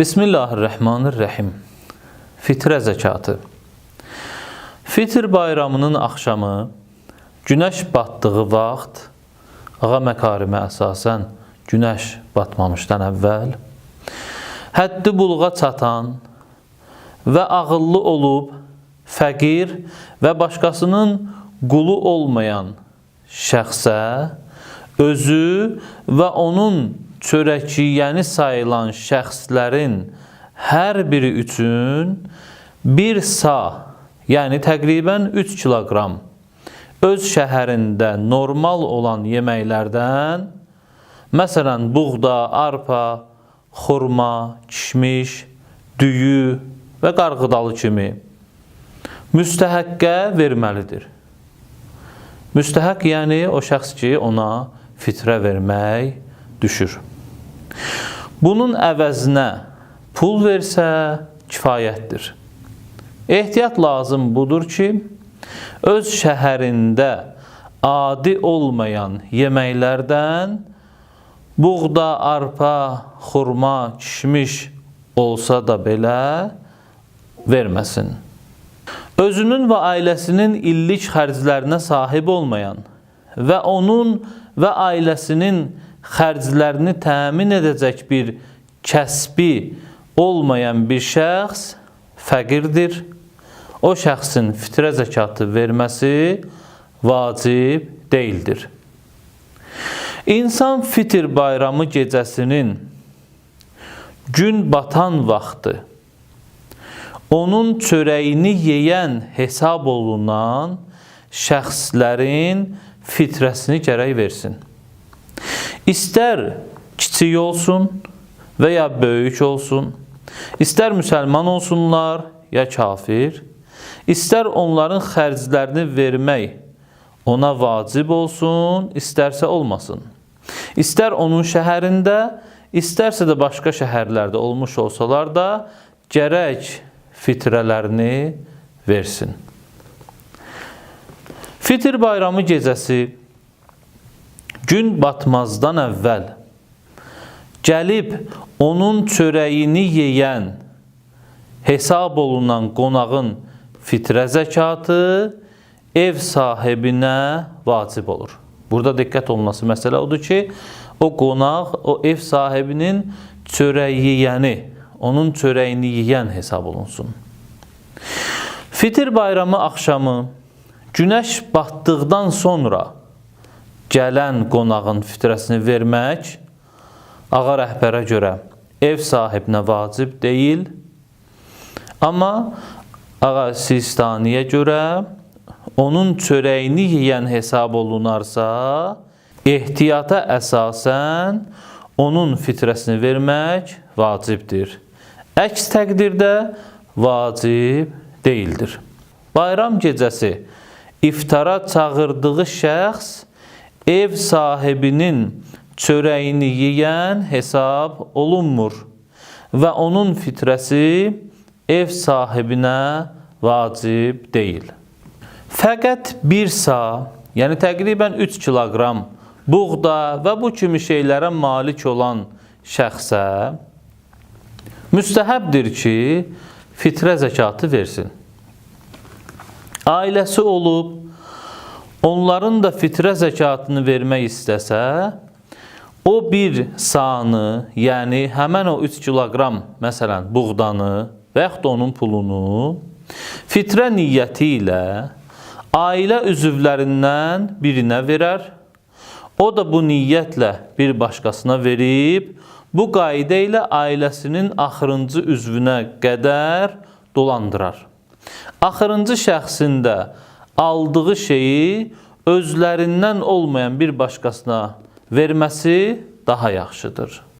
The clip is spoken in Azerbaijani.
Bismillahirrahmanirrahim. Fitrə zəkatı. Fitr bayramının axşamı günəş batdığı vaxt, ağa məkarimə əsasən günəş batmamışdan əvvəl, həddi buluğa çatan və ağıllı olub fəqir və başqasının qulu olmayan şəxsə özü və onun çörəkiyəni sayılan şəxslərin hər biri üçün bir sa, yəni təqribən 3 kiloqram öz şəhərində normal olan yeməklərdən, məsələn buğda, arpa, xurma, kişmiş, düyü və qarğıdalı kimi müstəhəqqə verməlidir. Müstəhəq yəni o şəxs ki, ona fitrə vermək düşür. Bunun əvəzinə pul versə kifayətdir. Ehtiyat lazım budur ki, öz şəhərində adi olmayan yeməklərdən buğda, arpa, xurma, kişmiş olsa da belə verməsin. Özünün və ailəsinin illik xərclərinə sahib olmayan və onun və ailəsinin xərclərini təmin edəcək bir kəsbi olmayan bir şəxs fəqirdir. O şəxsin fitrə zəkatı verməsi vacib deyildir. İnsan fitr bayramı gecəsinin gün batan vaxtı onun çörəyini yeyən hesab olunan şəxslərin fitrəsini gərək versin. İstər kiçik olsun və ya böyük olsun, istər müsəlman olsunlar ya kafir, istər onların xərclərini vermək ona vacib olsun, istərsə olmasın. İstər onun şəhərində, istərsə də başqa şəhərlərdə olmuş olsalar da gərək fitrələrini versin. Fitr bayramı gecəsi gün batmazdan əvvəl gəlib onun çörəyini yeyən hesab olunan qonağın fitrə zəkatı ev sahibinə vacib olur. Burada diqqət olunması məsələ odur ki, o qonaq, o ev sahibinin çörək yeyəni, onun çörəyini yeyən hesab olunsun. Fitr bayramı axşamı günəş batdıqdan sonra gələn qonağın fitrəsini vermək ağa rəhbərə görə ev sahibinə vacib deyil. Amma ağa Sistaniyə görə onun çörəyini yeyən hesab olunarsa, ehtiyata əsasən onun fitrəsini vermək vacibdir. Əks təqdirdə vacib deyildir. Bayram gecəsi iftara çağırdığı şəxs ev sahibinin çörəyini yeyən hesab olunmur və onun fitrəsi ev sahibinə vacib deyil. Fəqət bir sa, yəni təqribən 3 kiloqram buğda və bu kimi şeylərə malik olan şəxsə müstəhəbdir ki, fitrə zəkatı versin. Ailəsi olub, onların da fitrə zəkatını vermək istəsə, o bir sanı, yəni həmən o 3 kiloqram məsələn buğdanı və yaxud da onun pulunu fitrə niyyəti ilə ailə üzvlərindən birinə verər. O da bu niyyətlə bir başqasına verib, bu qayda ilə ailəsinin axırıncı üzvünə qədər dolandırar. Axırıncı şəxsin də aldığı şeyi özlərindən olmayan bir başqasına verməsi daha yaxşıdır.